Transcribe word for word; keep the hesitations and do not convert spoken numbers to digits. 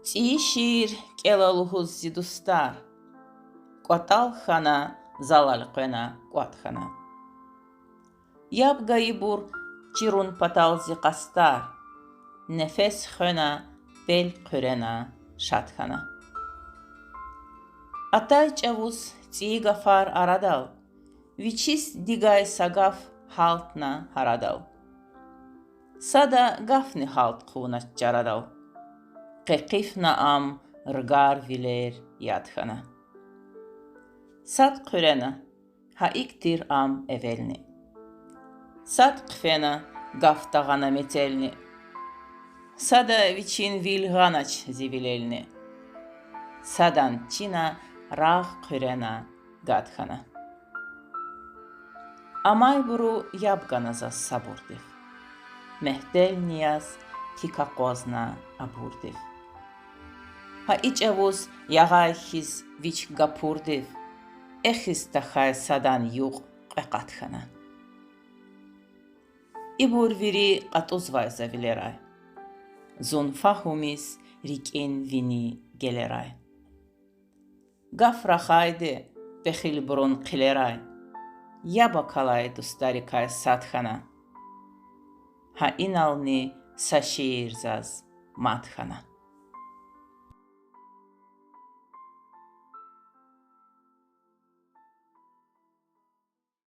ЦӀийи шиир кӀела лугьуз зи дустар, кӀватӀал хьана, залал къвена, кӀватӀ хьана. Яб гайибур чирун патал зи къастар, нефес хвена, пел хъуьрена, шад хьана. Атай чӀавуз цӀийи гафар арадал, вичиз дигай са гаф гьалтна гьарадал. Сада гафни гьалт хъувунач чарадал, къекъифна ам, ргар, вилер яд хьана. Сад хъуьрена, гьа икӀ тир ам эвелни. Сад хъфена, гаф тагъана мецелни. Сада вичин вил гъанач зи вилелни. Садан чина рагъ хъуьрена, гад хьана. Амайбуру яб гана заз сабурдив, мягьтелни яз тик акъвазна абурдив. Гьа и чӀавуз ягъай хьиз вич гапурдив эхиз тахьай садан юкь кьве къат хьана. Ибур вири кьатӀузвай за вилерай, зун фагьумиз рикӀин вини гелерай. Гаф рахайди пехилбурун хъилерай, яб акалай дустарикай сад хьана. Гьа инални са шиир заз мад хьана.